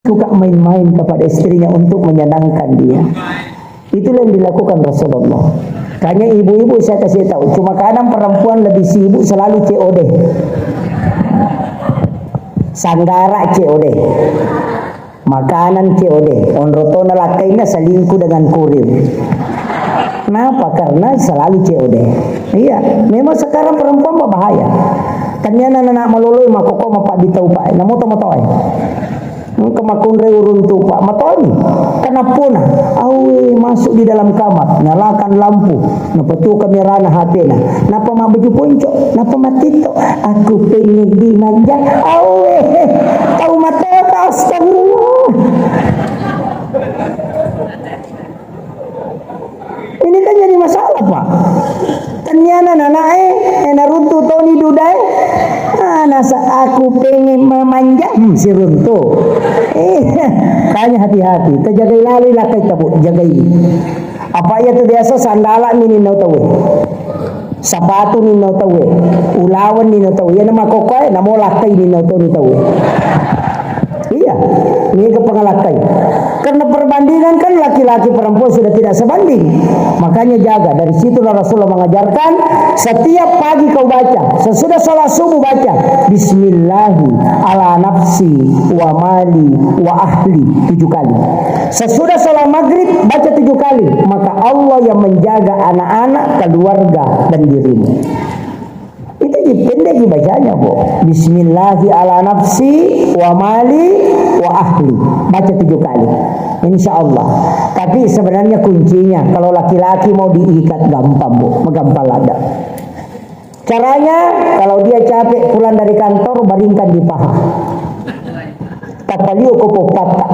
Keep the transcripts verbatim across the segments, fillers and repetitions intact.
suka main-main kepada istrinya untuk menyenangkan dia. Itulah yang dilakukan Rasulullah. Makanya ibu-ibu saya kasih tahu, cuma kadang perempuan lebih sibuk selalu C O D. Sanggara C O D. Makanan C O D. Onrotona lakkainna selingkuh dengan kurir. Kenapa? Karena selalu C O D. Iya, memang sekarang perempuan berbahaya. Taniana anak malolo makkokko mappabbitau, Pak. Namoto-moto, eh. Engka makkunrai uruntu, Pak. Matoni. Kenapa na? Awe, masuk di dalam kamar, nyalakan lampu, napatu kamerana H P-na. Napa mabbaju ponco? Napa matitto? Aku pengen dimanja. Awe, tau matoka, astagfirullah. Ini kan jadi masalah, Pak. Taniana nanae, eh, naruntu toni dudae. Ah, nasa aku pengen memanja, hmm, siruntu. Eh, kanya hati-hati. Tajagai lalu ilakai tabu, jagai. Apa iya tu biasa sandala mini nau tawe. Sapatu ni nau tawe. Ulawan ni nau tawe. Iya nama kokoe, namo lakai ni nau toni tawe. Iya, niga pengalakkai. Karena perbandingan kan laki-laki perempuan sudah tidak sebanding. Makanya jaga, dari situlah Rasulullah mengajarkan, setiap pagi kau baca, sesudah sholat subuh baca, Bismillahi ala nafsi wa mali wa ahli tujuh kali. Sesudah sholat maghrib baca tujuh kali, maka Allah yang menjaga anak-anak, keluarga, dan dirimu. Itu ji pendek ji bacanya, Bu. Bismillahi ala nafsi wa mali wa ahli. Baca tujuh kali. Insya Allah. Tapi sebenarnya kuncinya, kalau laki-laki mau diikat gampang, Bu. Gampang lada. Caranya, kalau dia capek pulang dari kantor, baringkan di paha. Tapalio ko poppatta.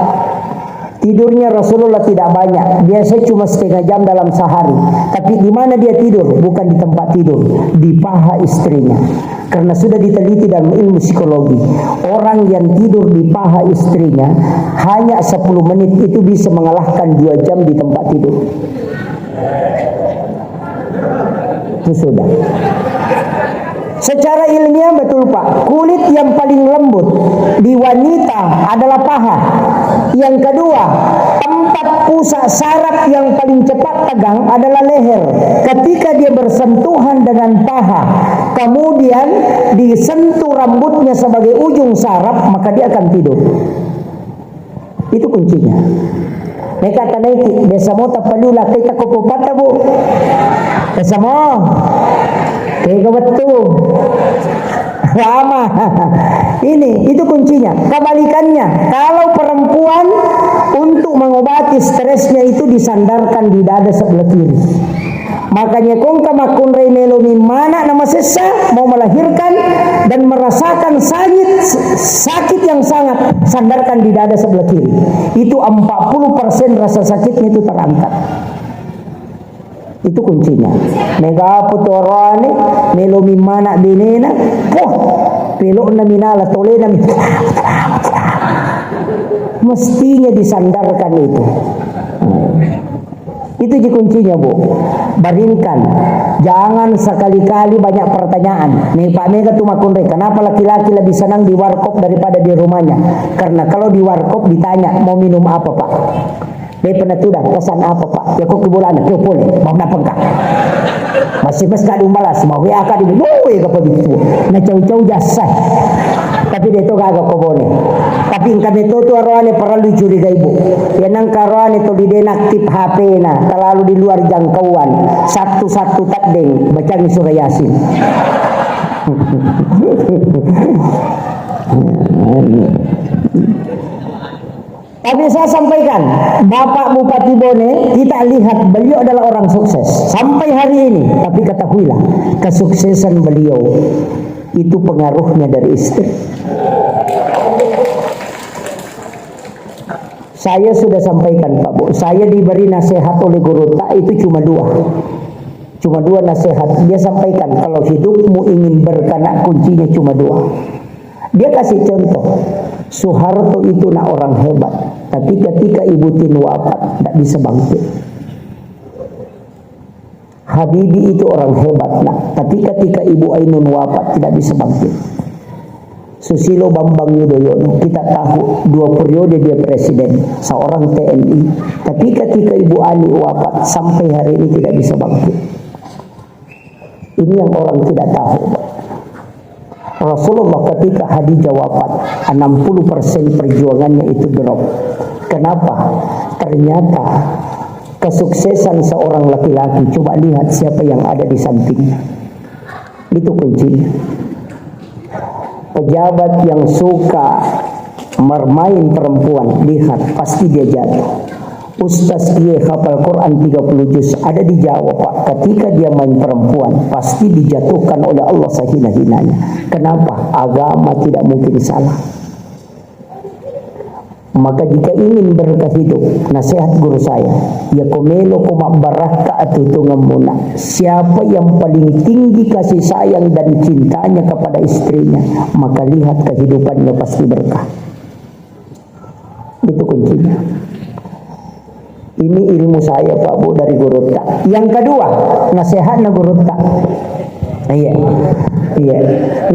Tidurnya Rasulullah tidak banyak, biasa cuma setengah jam dalam sehari. Tapi di mana dia tidur? Bukan di tempat tidur, di paha istrinya. Karena sudah diteliti dalam ilmu psikologi, orang yang tidur di paha istrinya hanya sepuluh menit itu bisa mengalahkan dua jam di tempat tidur. Itu sudah. Secara ilmiah betul, Pak, kulit yang paling lembut di wanita adalah paha. Yang kedua, tempat pusat saraf yang paling cepat tegang adalah leher. Ketika dia bersentuhan dengan paha, kemudian disentuh rambutnya sebagai ujung saraf, maka dia akan tidur. Itu kuncinya. Meka tanaiki, biasa mo tapaliu lakkai takopopata, Bu. Biasa mo. Kega wettu. Lama. Ini, itu kuncinya. Kebalikannya, kalau perempuan untuk mengobati stresnya itu disandarkan di dada sebelah kiri. Makanya kongka makkunrai melomi mana na masessa, mau melahirkan dan merasakan sakit, sakit yang sangat, sandarkan di dada sebelah kiri. Itu empat puluh persen rasa sakitnya itu terangkat. Itu kuncinya. Mega apa tu orane, melomi mana benena, poh, pelokna minala, tolena mi. Mestinya disandarkan itu. Itu ji kuncinya, Bu. Baringkan. Jangan sekali-kali banyak pertanyaan. Nih, Pak Mega tuh makkunrai, kenapa laki-laki lebih senang di warkop daripada di rumahnya? Karena kalau di warkop ditanya, "Mau minum apa, Pak?" Dia pernah tuh dah, "Pesan apa, Pak?" "Ya, kok ke bola anak, yuk, boleh. Mau kenapa enggak?" Masih mes kadu malas, mau W A kadu, "Woi, apa gitu?" Nah, cau-cau jasa. Tapi dia itu kagak kobone. Tapi engka meto tu aroane parellu curigai, Bu. Ya nangka aroane tuli de' naaktif H P-na, terlalu di luar jangkauan. Satu-satu taddeng, bacangi surah Yasin. Tapi saya sampaikan, Bapak Bupati Bone, kita lihat beliau adalah orang sukses sampai hari ini. Tapi ketahuilah, kesuksesan beliau itu pengaruhnya dari istri. Saya sudah sampaikan, Pak Bu, saya diberi nasihat oleh guru tak itu cuma dua. Cuma dua nasihat. Dia sampaikan, kalau hidupmu ingin berkah, kuncinya cuma dua. Dia kasih contoh, Soeharto itu nak orang hebat, tapi ketika Ibu Tin wafat, tidak bisa bangkit. Habibie itu orang hebat, nak, tapi ketika Ibu Ainun wafat, tidak bisa bangkit. Susilo Bambang Yudhoyono, kita tahu dua periode dia presiden, seorang T N I. Tapi ketika Ibu Ani wafat, sampai hari ini tidak bisa bangkit. Ini yang orang tidak tahu. Rasulullah ketika Khadijah wafat, enam puluh persen perjuangannya itu drop. Kenapa? Ternyata kesuksesan seorang laki-laki, coba lihat siapa yang ada di sampingnya. Itu kuncinya. Pejabat yang suka bermain perempuan, lihat, pasti dia jatuh. Ustaz iye hafal Quran tiga puluh juz, ada di Jawa, Pak. Ketika dia main perempuan, pasti dijatuhkan oleh Allah sehina-hinanya. Kenapa? Agama tidak mungkin salah. Maka jika ingin berkah hidup, nasihat guru saya, ya ko melo ko mabbarakka atutungemmu, nak. Siapa yang paling tinggi kasih sayang dan cintanya kepada istrinya, maka lihat kehidupannya pasti berkah. Itu kuncinya. Ini ilmu saya, Pak Bu, dari gurutta. Yang kedua, nasihatnya gurutta. Iya. Iya.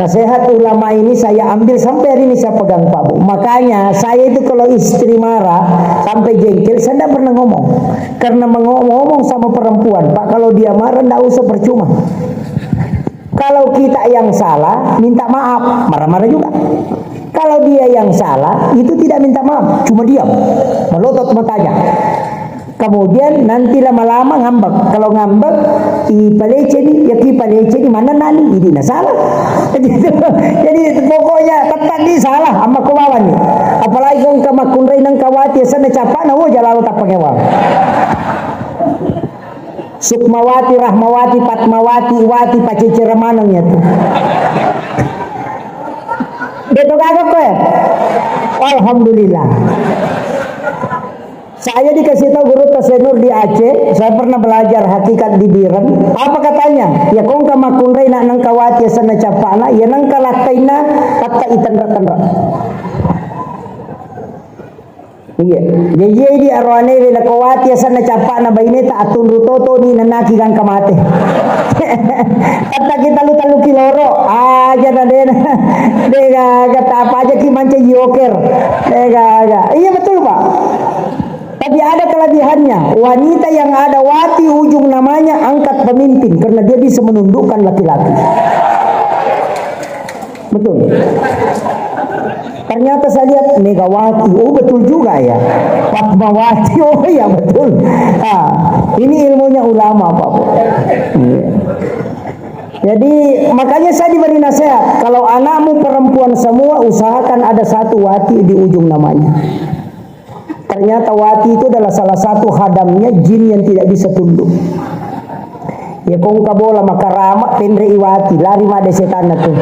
Nasihat ulama ini saya ambil sampai hari ini saya pegang, Pak Bu. Makanya saya itu kalau istri marah sampai jengkel, saya tidak pernah ngomong. Karena mengo- ngomong sama perempuan, Pak, kalau dia marah, ndak usah, percuma. Kalau kita yang salah, minta maaf, marah-marah juga. Kalau dia yang salah, itu tidak minta maaf, cuma diam, melotot matanya. Kemudian nanti lama-lama ngambek. Kalau ngambek, ipalece ni, ya ki palece ni, mana nani, ini na salah. Gitu. Jadi pokoknya tetap di salah, amma ko bawang ni. Apalagi kong kamakkunrai nang kawati, sana capa na, wo jalalo tapangewang. Sukmawati, Rahmawati, Patmawati, Wati, pacecere maneng ya tu. Beto gaga kowe. Alhamdulillah. Saya dikasih tahu guru Tasenur di Aceh, saya pernah belajar hakikat di Biren. Apa katanya? Ya kongka makkunrai nak nengka wati sana capana, ya nengka lakkaina, tatta itenra-tenra. Iya. Jaji di aroane we lako wati asanna capana baine ta atunru toto ni nanaki gangka mate. Kata kita lu talu kiloro aja na dena. Dega kata apa aja ki manca joker. Dega. Iya betul, Pak. Tapi ada kelebihannya. Wanita yang ada wati ujung namanya angkat pemimpin karena dia bisa menundukkan laki-laki. Betul. Ternyata saya lihat Megawati, oh betul juga ya. Fatmawati, oh iya betul. Ah, ini ilmunya ulama, Pak Bu. Iya. Jadi makanya saya diberi nasihat, kalau anakmu perempuan semua usahakan ada satu wati di ujung namanya. Ternyata wati itu adalah salah satu hadamnya jin yang tidak bisa tunduk. Ya kongka bola makarama, penre i wati, lari made setanna tu.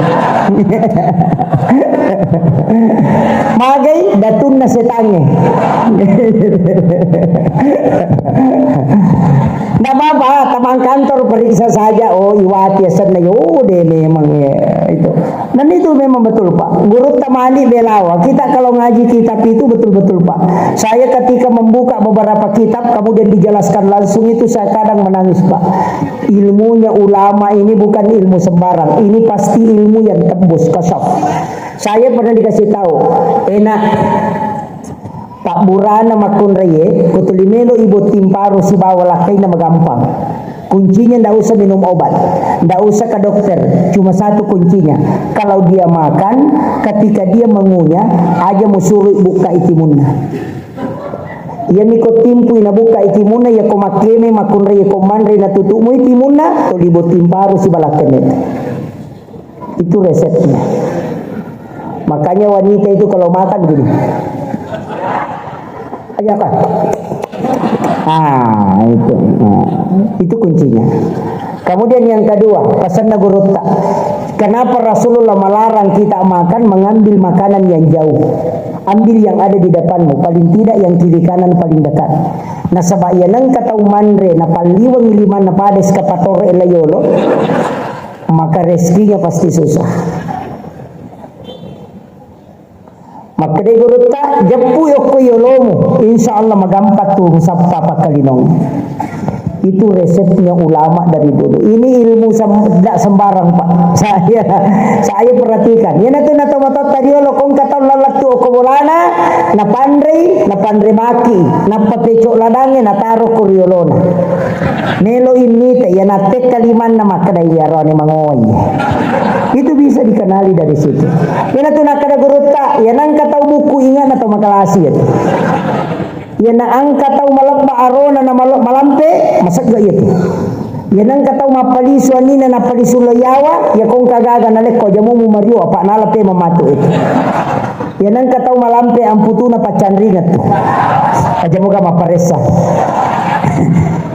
Magai datunna setangnge. Nggak apa-apa, teman kantor periksa saja. Oh, i wati asenna. Oh, deh memang ya itu. Dan itu memang betul, Pak. Gurutta mani belawa. Kita kalau ngaji kitab itu betul-betul, Pak. Saya ketika membuka beberapa kitab, kemudian dijelaskan langsung itu, saya kadang menangis, Pak. Ilmunya ulama ini bukan ilmu sembarang. Ini pasti ilmu yang tembus, kasyaf. Saya pernah dikasih tahu, enak. Pabburana makkunraie, ko tuli melo i botting paru sibawa lakkainna magampang. Kuncinya ndak usah minum obat, ndak usah ke dokter. Cuma satu kuncinya. Kalau dia makan, ketika dia mengunyah, aja musuruh buka i timunna. Iya miko timpui na buka i timunna, iya ko makkeme makkunrai ko manre na tutumu i timunna, tuli botting paru sibawa lakkainneta. Itu resepnya. Makanya wanita itu kalau makan gini. Aja kan? Ah, itu. Nah, itu kuncinya. Kemudian yang kedua, pesanna gurutta. Kenapa Rasulullah melarang kita makan, mengambil makanan yang jauh? Ambil yang ada di depanmu, paling tidak yang kiri kanan paling dekat. Nasaba iya nengka tau manre, napalliweng limanna pada sikapatoro ella yolo. Maka rezekinya pasti susah. Makkedai gurutta, jeppu yokko yolomu, insya Allah magampang tu musappa pakkalinong. Itu resepnya ulama dari dulu. Ini ilmu sem-, tidak sembarang, Pak. Saya, saya perhatikan. Iyana tu na tomatoatta riolo, ko engka tau lalattu okko bolana, napanrei, napanre maki, nappa pecok ladangnge, nataro ko riolona. Melo innita, iyana tekka limanna makkeda, "Iya rone mangoi." Itu bisa dikenali dari situ. Iyana tu nakkeda gurutta, iyana engka tau bukku ingatna tau makalasi itu. Iyana engka tau malebba arona na malo-, malampe, masegga iyatu. Iyana engka tau mappalisu anina, nappalisu lo yawa, iya ko engka gaga nalekko jamumu mario, apa nala pe mamatu itu. Iyana engka tau malampe amputuna paccanringettu. Aja moga mapparessa.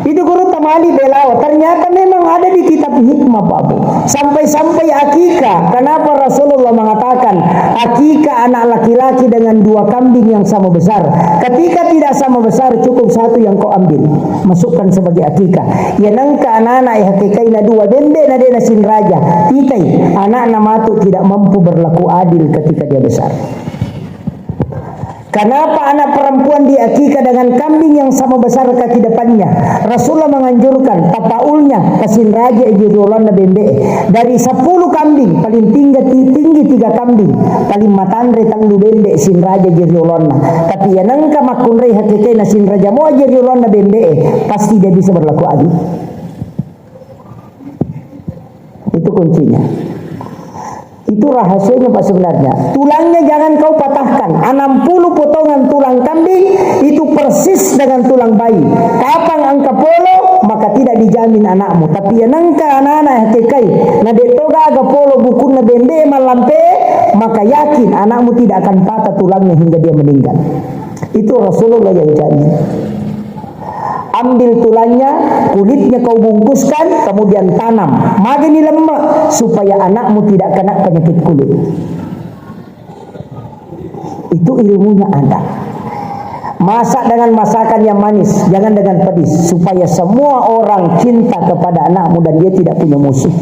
Itu gurutta mali belawa. Ternyata memang ada di kitab hikmah, Pak Bu. Sampai-sampai akikah. Kenapa Rasulullah mengatakan, "Akikah anak laki-laki dengan dua kambing yang sama besar. Ketika tidak sama besar, cukup satu yang kau ambil. Masukkan sebagai akikah." Iyana engka anak-anak ya akikaina dua bembe na dena sinraja. Titai, anakna matu tidak mampu berlaku adil ketika dia besar. Kenapa anak perempuan diakikah dengan kambing yang sama besar kaki depannya? Rasulullah menganjurkan, tapaulnya, pasinraja iji riolonna bembe. Dari sepuluh kambing, paling tinggi, tinggi tiga kambing, paling matanre tellu bembe, sinraja iji riolonna. Tapi iyana engka makkunrai hakikaina sinraja mo iji riolonna bembe, pasti dia bisa berlaku adil. Itu kuncinya. Itu rahasianya, Pak, sebenarnya. Tulangnya jangan kau patahkan. Enam puluh potongan tulang kambing itu persis dengan tulang bayi. Kapan engka polo, maka tidak dijamin anakmu. Tapi iyana engka anak-anak hakikai, na de' to gaga polo bukunna bembe mallampe, maka yakin anakmu tidak akan patah tulangnya hingga dia meninggal. Itu Rasulullah yang jamin. Ambil tulangnya, kulitnya kau bungkuskan, kemudian tanam. Magani lemme', supaya anakmu tidak kena penyakit kulit. Itu ilmunya ada. Masak dengan masakan yang manis, jangan dengan pedis, supaya semua orang cinta kepada anakmu dan dia tidak punya musuh.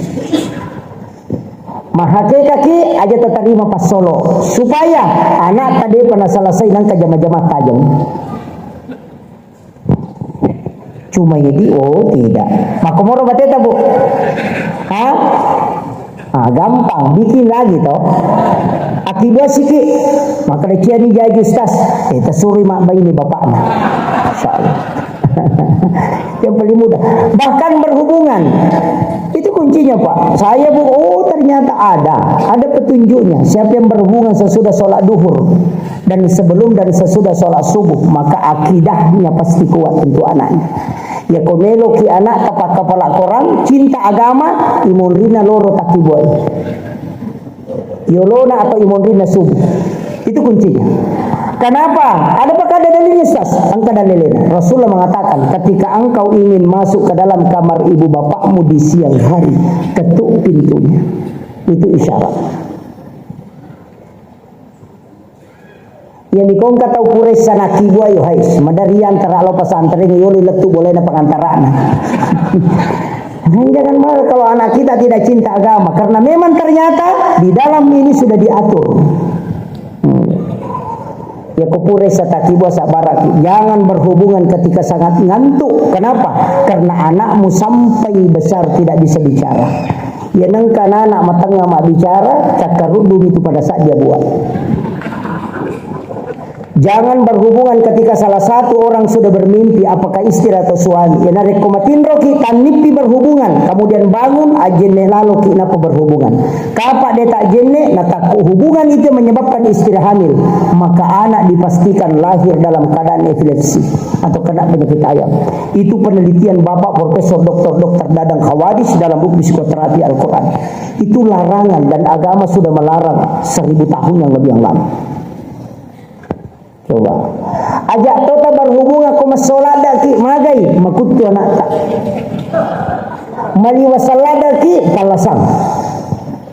Mahakekaki aja tatarima passolo, supaya anakta depa nasalasai nangka jama-jama tajeng. Cuma jadi, oh tidak. Makkomoro bateta, Bu? Hah? Ah, gampang, bikin lagi toh. Akibuasiki, maka ciani jaji Ustaz. Eh, tasurui mabbaini bapakna. Insya Allah. Yang paling mudah. Bahkan berhubungan. Itu kuncinya, Pak. Saya, Bu, oh, ternyata ada. Ada petunjuknya. Siapa yang berhubungan sesudah sholat duhur dan sebelum dan sesudah sholat subuh, maka akidahnya pasti kuat untuk anaknya. Ya, ko meloki anak tepat kepala korang, cinta agama, imonrina loro takibuai. Yolona atau imonrina subuh. Itu kuncinya. Kenapa? Ada pakada dalilnya, Ustaz? Engka dalilnya. Rasulullah mengatakan, ketika engkau ingin masuk ke dalam kamar ibu bapakmu di siang hari, ketuk pintunya. Itu isyarat. Yang dikongka tau puressa nakibuai, hai, madarian tara lo pesantren, yolo lettu boleh na pengantarana. Nah, jangan marah kalau anak kita tidak cinta agama, karena memang ternyata di dalam ini sudah diatur. Hmm. Ya, ko pura sataki bua sabbaraki. Jangan berhubungan ketika sangat ngantuk. Kenapa? Karena anakmu sampai besar tidak bisa bicara. Ya, nengka anak matengnga mabbicara, cakkaruddu itu pada saat dia buat. Jangan berhubungan ketika salah satu orang sudah bermimpi, apakah istri atau suami. Ya, narekko matinroki, tannippi berhubungan, kemudian bangun, ajjenne laloki nappa berhubungan. Kapa de' tajjenne, natakku hubungan itu menyebabkan istri hamil, maka anak dipastikan lahir dalam keadaan epilepsi atau kena penyakit ayam. Itu penelitian Bapak Profesor Doktor Doktor Dadang Khawaris dalam buku Psikoterapi Al-Quran. Itu larangan dan agama sudah melarang seribu tahun yang lebih yang lalu. Coba. Ajak tota berhubungan ko massoladaki, magai, makuttu anakta. Maliwa salladaki, palasang.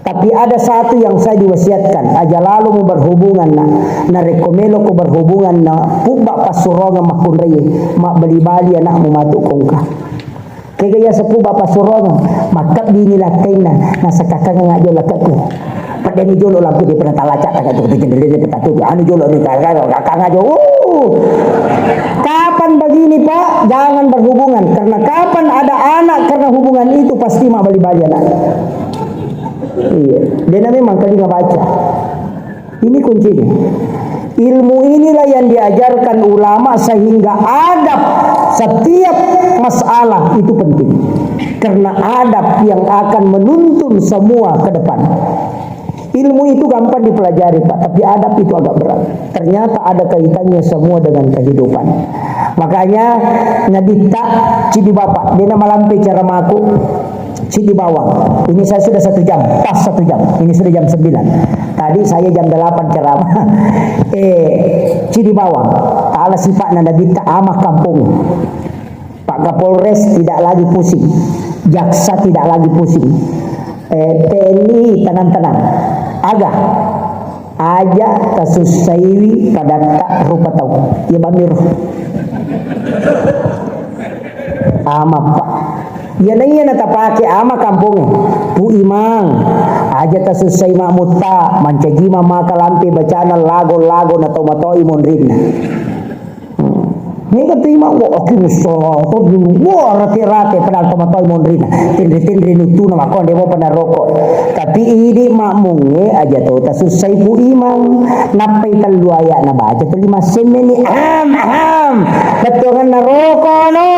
Tapi ada satu yang saya diwasiatkan, aja lalu mu berhubungan, nak. Narekko melo ko berhubungan, na pubba passurongan makkunrai, mabbali-bali anakmu matu kongka. Kega iya seppu bapa surong, makkebbi ni lakkainna, nasakakang ngajo lakkaku. Pedeni jolo lampu di pernah talaca, tak tu jendela di peta tu, anu jolo ni kakak, kakak ngajo. Uh. Kapan ini, Pak, jangan berhubungan. Karena kapan ada anak karena hubungan itu, pasti mak bali-bali anak. Iya, dia namanya mangkalinga baca. Ini kuncinya. Ilmu inilah yang diajarkan ulama sehingga adab setiap masalah itu penting. Karena adab yang akan menuntun semua ke depan. Ilmu itu gampang dipelajari, Pak, tapi adab itu agak berat. Ternyata ada kaitannya semua dengan kehidupan. Makanya Nabitta, cidi bapak, dia nama lampe cara maku, cidi bawang. Ini saya sudah satu jam, pas satu jam. Ini sudah jam sembilan. Tadi saya jam delapan ceramah. Eh, cidi bawang. Taala sipakna Nabitta, amah kampung. Pak Kapolres tidak lagi pusing, jaksa tidak lagi pusing, eh, T N I tenang-tenang. Aga, aja tasussaiwi padatta rupa tau. Iya, Bang Miro. Ama, Pak. Iya, na iya na tapake ama kampongnge. Pu Imang, aja tasussai makmutta, mancaji maka lampe bacana lago-lago na tau matoi monrinna. Hmm. Mega tu Imang, wah, aki musola, to dulu, wah, rate-rate, padahal to matoi monrina, tenre-tenre nuttuna, mako nde mo pada rokok. Tapi idi makmungnge aja to tasussai Pu Imang. Nappai tellu ayat na baca, tuli massemmeni, am, am, bettuanganna rokok no.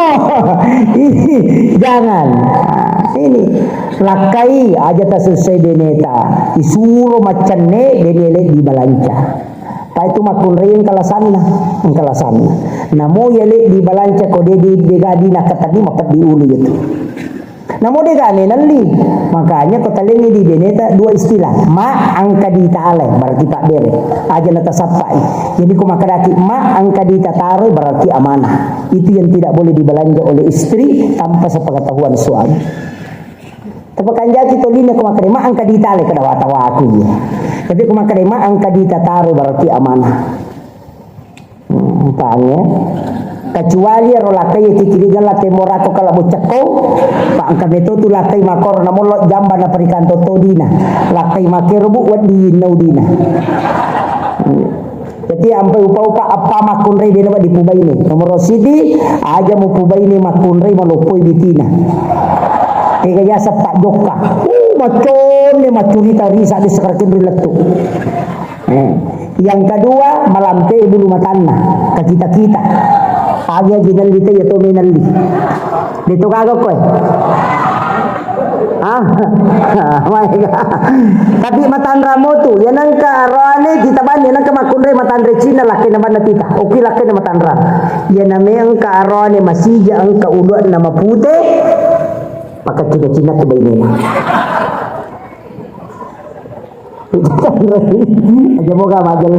Ini, jangan. Nah, ini, lakkai aja tasussai beneta, isuro maccenne bene le di balanca. Pai tu makkunrai engka lasanna, engka lasanna. Namo yale di balanca ko de, de, de gadi nakatani mapeddi ulu itu. Namo de gane nalli. Makanya ko talengi di beneta dua istilah. Ma angka di taale, berarti pabbere. Aja na tasappai. Jadi ko makadaki ma angka di tataro, berarti amanah. Itu yang tidak boleh dibelanja oleh istri tanpa sepengetahuan suami. Tapakanjaki tolina ko makkeda, "Ma engka ditale," kada watawaku iya. Tapi ko makkeda, "Ma engka ditataro," berarti amanah. Hmm, paham ya? Kecuali ero lakkai kikiriga lakkai morato kala boccakko, pa engka meto tu lakkai makoro namollo jamba na perikanto todina. Lakkai makero bu wedding naudina. Hmm. Jadi ampai upa-upa apa makkunrai dena dipubaine. Nomor sidi, aja mupubaine makkunrai maloppoi bitina. Tega jasa Pak Jokka. Uh, maconne macurita risa di sekarang lettu. Eh. Yang kedua, malampe bulu matanna. Kakita-kita. Agi-agi nalli te ya to menalli. Deto gaga koe. Ah, maega. Tapi matanra motu, ya nangka roane kita bani, ya nangka makunre matanre Cina, lakkena banna tita. Oki lakkena matanra. Ya namanya engka roane masija, engka uluanna mapute, maka Cina-Cina tu bainena. Aja moga majjalo.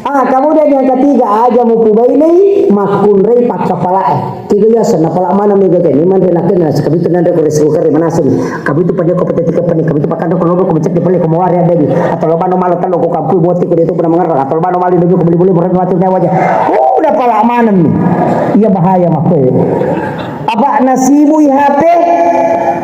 Ah, kemudian yang ketiga, aja mupubainei makkunrei pakkapalae. Tiga yasen, napala mana mega teni, manre nakkena, sakabitu nanre ko resu kare manasuni. Kabitu pade ko pete tiga peni, kabitu pakando ko lobo ko becek pale ko mawari adeni. Atau lo bano malo talo ko kampui boti ko deto pernah mengerang. Atau lo bano mali lebih ko beli-beli murah mati nyawa aja. Oh, udah pala mana nih. Iya bahaya makko. Apa nasibui H P?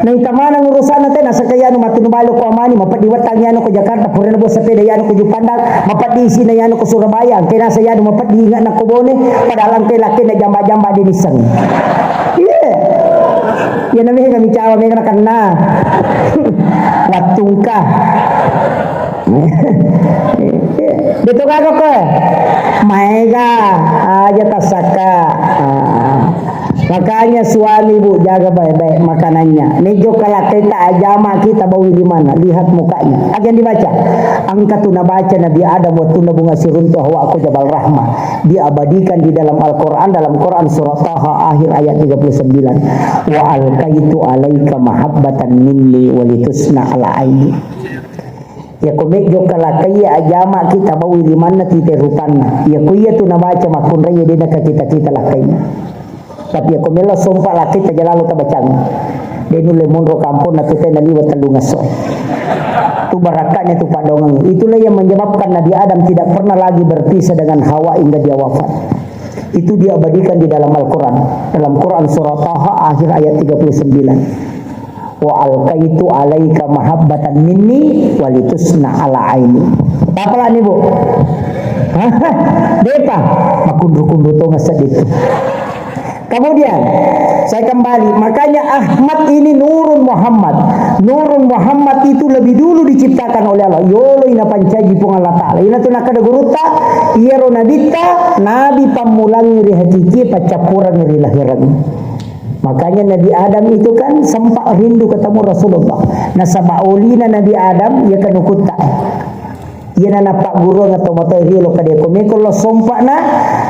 Naita maneng urusanna te, nasakka yanu mattunu balo ko Amani, mapeddi wettang yanu ko Jakarta, purana bo sepeda yanu ko Juppandang, mapeddi isina yanu ko Surabaya, engka nasa yanu mapeddi inge'na ko Bone, padahal engka lakkena jamba-jamba de nisseng. Iya. Iya na mega micawa, mega nakenna. Wattungka. Betul kagak kowe? Maega aja tasaka. Ah. Makanya suami, Bu, jaga baik-baik makanannya. Nejo kalakkaita ajama kita bawi limana, lihat mukanya. Aja dibaca. Engka tu nabaca Nabi Adam waktu nabunga siruntuh Hawa ko Jabal Rahmah. Diabadikan di dalam Al-Quran, dalam Quran surah Taha akhir ayat tiga puluh sembilan. Wa alqaitu alaika mahabbatan minni walitusna ala aini. Iya ko mejjo kalakkai ajama kita bawi limanna tite rupanna. Iya ko iya tu nabaca makkunrai dena kakita-kita lakkaina. Tapi iya ko melo sompa lakkaita jalalo tabacang. De nulle monro kampong na tute naliwa tellu ngasso. Tu barakatnya tu padongang. Itulah yang menyebabkan Nabi Adam tidak pernah lagi berpisah dengan Hawa hingga dia wafat. Itu diabadikan di dalam Al-Quran. Dalam Quran surah Taha akhir ayat tiga puluh sembilan. Wa alqaitu alaika mahabbatan minni walitusna ala aini. Apa lah ni, Bu? Hah? Depa, makunru-kunru tonga sedikit. Kemudian, saya kembali, makanya Ahmad ini Nurun Muhammad. Nurun Muhammad itu lebih dulu diciptakan oleh Allah. Yolo ina pancaji Puang Allah Ta'ala. Ina tu nakada gurutta, iyaro nabitta, nabi pammulang ri hakiki, paccappurang ri lahirang. Makanya Nabi Adam itu kan sempat rindu ketemu Rasulullah. Nasaba olina Nabi Adam, ya kanukutta. Iyana nappagguruang tomatoa riolo kade ko meko lo sompa'na,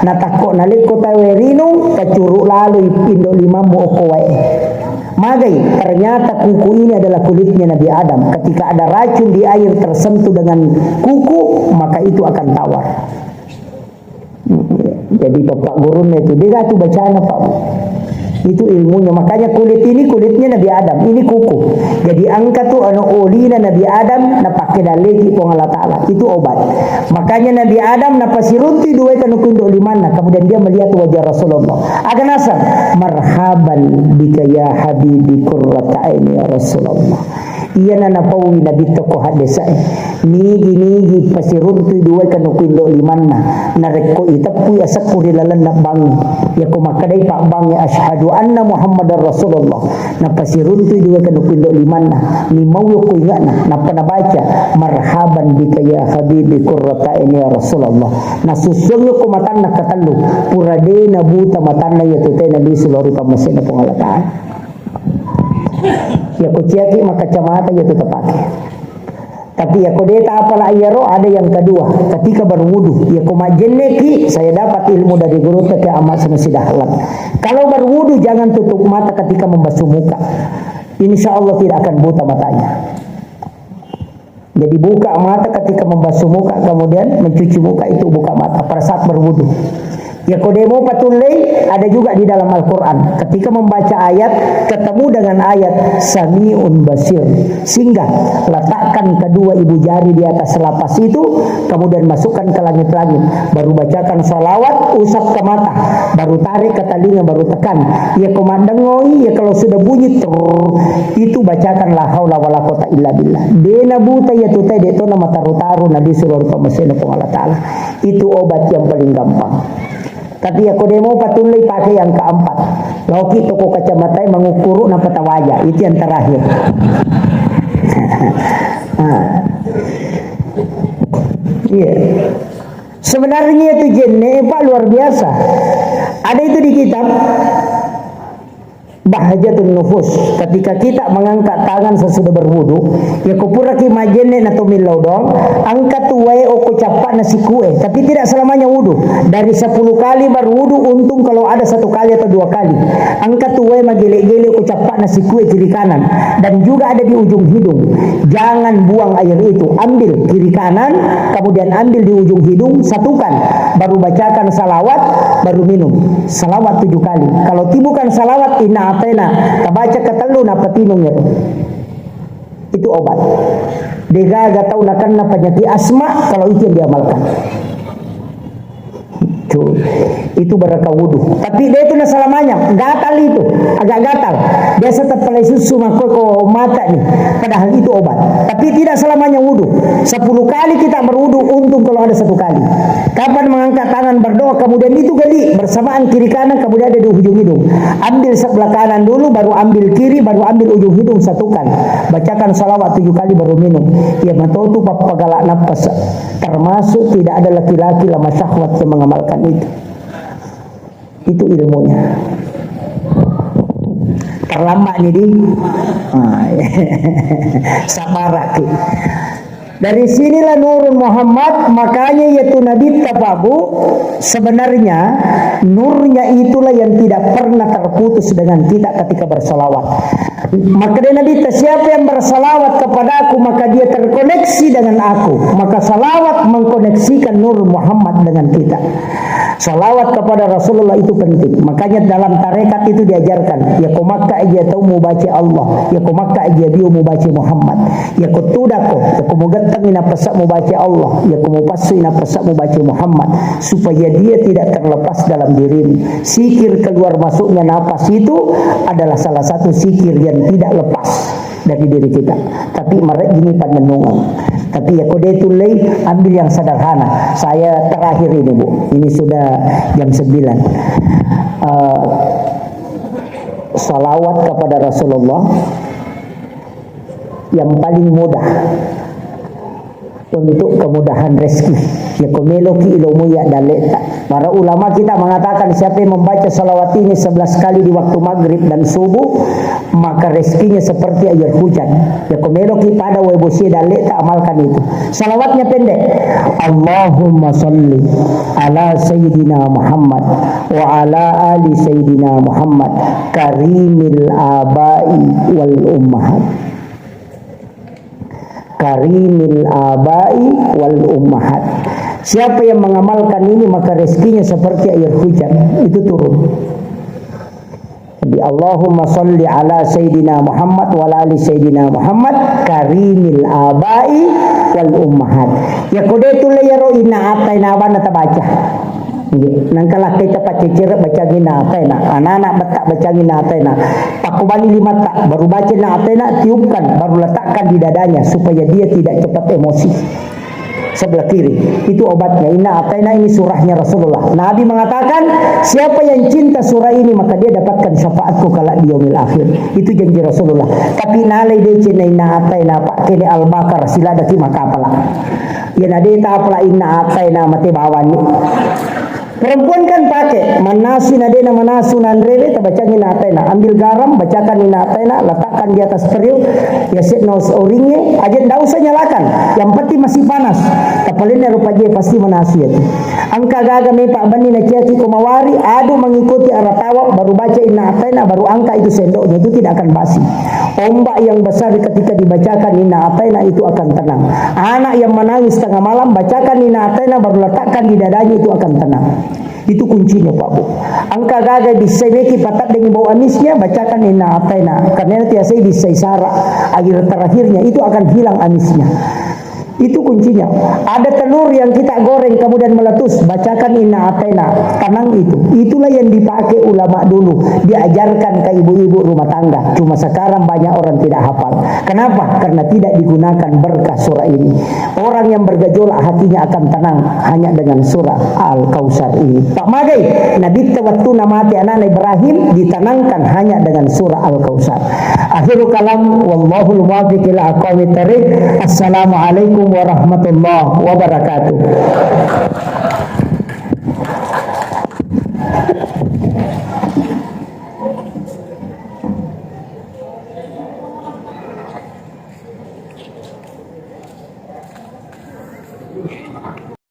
natakko nalekko tawe rinung, tacuru laloi indo limammu okko wae. Magai, ternyata kuku ini adalah kulitnya Nabi Adam. Ketika ada racun di air tersentuh dengan kuku, maka itu akan tawar. Jadi bapak gurunna itu, dia tu bacana, Pak. Itu ilmunya. Makanya kulit ini kulitnya Nabi Adam, ini kuku. Jadi engka tu anu olina Nabi Adam, napakai daleki Puang Allah Ta'ala. Itu obat. Makanya Nabi Adam napasiruntui dua kanuku indo limanna. Kemudian dia melihat wajah Rasulullah. Aga naseng, "Marhaban bika ya habibi qurrata aini ya Rasulullah." Iyana napaui Nabitta ko haddesae. Nigi-nigi pasiruntui duai kanuku indo limanna. Narekko iteppui asekku ri lalenna bangnge. Yako makkedai pabbangnge, "Asyhadu anna Muhammadar Rasulullah." Napasiruntui duai kanuku indo limanna. Nimau yoko ingatna. Nappa nabaca, "Marhaban bika ya habibi qurrata aini ya Rasulullah." Nasusuang yoko matanna katellu. Pura de nabuta matanna yatu te nabi sulori pammasena Puang Allah Ta'ala. Yako ciaki makkacamata iya tu tapake. Tapi yako de tapala iyaro, ada yang kedua, ketika berwudu. Yako majenneki, saya dapat ilmu dari guru T K Ahmad Sanusi Dahlan. Kalau berwudu jangan tutup mata ketika membasuh muka. Insya Allah tidak akan buta matanya. Jadi buka mata ketika membasuh muka, kemudian mencuci muka itu buka mata pada saat berwudu. Ya kodemo patullei ada juga di dalam Al-Quran. Ketika membaca ayat, ketemu dengan ayat Sami'un Basir. Singgah, letakkan kedua ibu jari di atas lapas itu, kemudian masukkan ke langit-langit. Baru bacakan salawat, usap ke mata. Baru tarik ke telinga, baru tekan. Ya komadengoi, ya kalau sudah bunyi, trrr, itu bacakan la haula wala quwata illa billah. Dena buta ya tutai, de tona mataru-taru Nabi suruh rupa masena Puang Allah Ta'ala. Itu obat yang paling gampang. Tapi ya kodemo patullei pakai yang keempat. Laoki toko kacamata mangukuru napa tawaja. Itu yang terakhir. Nah. Iya. Sebenarnya itu jenne, Pak, luar biasa. Ada itu di kitab Bahjatun Nufus. Ketika kita mengangkat tangan sesudah berwudu, ya kupuraki majenne na tomillau doang, angkat tu wae oko cappa na sikue. Tapi tidak selamanya wudu. Dari sepuluh kali berwudu, untung kalau ada satu kali atau dua kali. Angkat tu wae magele-gele oko cappa na sikue kiri kanan. Dan juga ada di ujung hidung. Jangan buang air itu. Ambil kiri kanan, kemudian ambil di ujung hidung, satukan. Baru bacakan salawat, baru minum. Salawat tujuh kali. Kalau tibukan salawat, inna atena. Tabaca ketellu, napatinung itu. Itu obat. Degaga tau nakenna penyakit asma kalau itu yang diamalkan. Itu, itu berkah wudu. Tapi dia itu nah selamanya gatal itu, agak gatal. Biasa terpelai susu mako ko mata nih. Padahal itu obat. Tapi tidak selamanya wudu. Sepuluh kali kita berwudu, untung kalau ada satu kali. Kapan mengangkat tangan berdoa, kemudian itu geli bersamaan kiri kanan, kemudian ada di ujung hidung. Ambil sebelah kanan dulu, baru ambil kiri, baru ambil ujung hidung, satukan. Bacakan salawat tujuh kali, baru minum. Ya matotu pappagala napas. Termasuk tidak ada laki-laki lemah syahwat yang mengamalkan itu. Itu ilmunya. Terlambat nih, di. Ah, iya. Sabar, Ki. Dari sinilah Nurun Muhammad, makanya yaitu Nabi Tapabu, sebenarnya nurnya itulah yang tidak pernah terputus dengan kita ketika bersalawat. Maka dia Nabi, siapa yang bersalawat kepadaku, maka dia terkoneksi dengan aku. Maka salawat mengkoneksikan Nur Muhammad dengan kita. Salawat kepada Rasulullah itu penting. Makanya dalam tarekat itu diajarkan, ya ko makka aja tau mubaca Allah, ya ko makka aja bio mubaca Muhammad, ya ko tudako, ya ko mugetteng ina pesa mubaca Allah, ya ko mupassu ina pesa mubaca Muhammad, supaya dia tidak terlepas dalam dirimu. Sikir keluar masuknya napas itu adalah salah satu sikir yang tidak lepas dari diri kita. Tapi marejjini pannennungang. Tapi ya kode tullei, ambil yang sederhana. Saya terakhir ini, Bu. Ini sudah jam sembilan. Eh, salawat kepada Rasulullah yang paling mudah untuk kemudahan rezeki. Ya ko meloki ilomui ya dalle'ta. Para ulama kita mengatakan siapa yang membaca salawat ini sebelas kali di waktu maghrib dan subuh, maka rezekinya seperti air hujan. Ya ko meloki pada wae bosie dalle'ta, amalkan itu. Salawatnya pendek. Allahumma salli ala Sayyidina Muhammad wa ala ali Sayyidina Muhammad karimil abai wal ummahat. Karimil abai wal ummahat. Siapa yang mengamalkan ini, maka rezekinya seperti air hujan itu turun. Jadi, Allahumma salli ala Sayyidina Muhammad wa ala ali Sayyidina Muhammad karimil abai wal ummahat. Ya kode tullei yaro inna atai na abana tabaca. Iya, nangka lakkai tapaccecere bacangi na atai na. Anak-anak betta bacangi na atai na. Pakko bali limatta, baru baca na atai na, tiupkan, baru letakkan di dadanya supaya dia tidak cepat emosi. Sebelah kiri. Itu obatnya. Inna ataina ini surahnya Rasulullah. Nabi mengatakan, siapa yang cinta surah ini, maka dia dapatkan syafaatku kelak di yaumil akhir. Itu janji Rasulullah. Tapi nalai deceng na inna ataina, pakkene Al-Baqarah, siladaki makapala. Ya nade tapala inna ataina mate bawani. Perempuan kan pakai, mannasu na dena manasu nanrele, tabacangi na ataina. Ambil garam, bacakan na ataina, letakkan di atas periuk, ya set no oringnge, aja ndak usah nyalakan. Yang penting masih panas. Tapalenna rupa je pasti manasu ya tu. Angka gaga mepa bani na ciaki ko mawari, adu mengikuti arah tawaf, baru baca inna ataina, baru angka itu sendoknya, itu tidak akan basi. Ombak yang besar ketika dibacakan inna ataina itu akan tenang. Anak yang menangis tengah malam, bacakan inna ataina, baru letakkan di dadanya, itu akan tenang. Itu kuncinya, Pak Bu. Angka gaga bisa meki pataddengi bau amisnya, bacakan inna ataina. Karena nanti saya bisa isara air terakhirnya, itu akan hilang amisnya. Itu kuncinya. Ada telur yang kita goreng kemudian meletus, bacakan inna ataina. Tenang itu. Itulah yang dipakai ulama dulu, diajarkan ke ibu-ibu rumah tangga. Cuma sekarang banyak orang tidak hafal. Kenapa? Karena tidak digunakan berkah surah ini. Orang yang bergejolak hatinya akan tenang hanya dengan surah Al-Kautsar ini. Pak magai, Nabi tewattu namate anaknya Ibrahim ditenangkan hanya dengan surah Al-Kautsar. Akhirul kalam, wallahul muwaffiq ila aqwamit thariq. Assalamualaikum warahmatullahi wabarakatuh.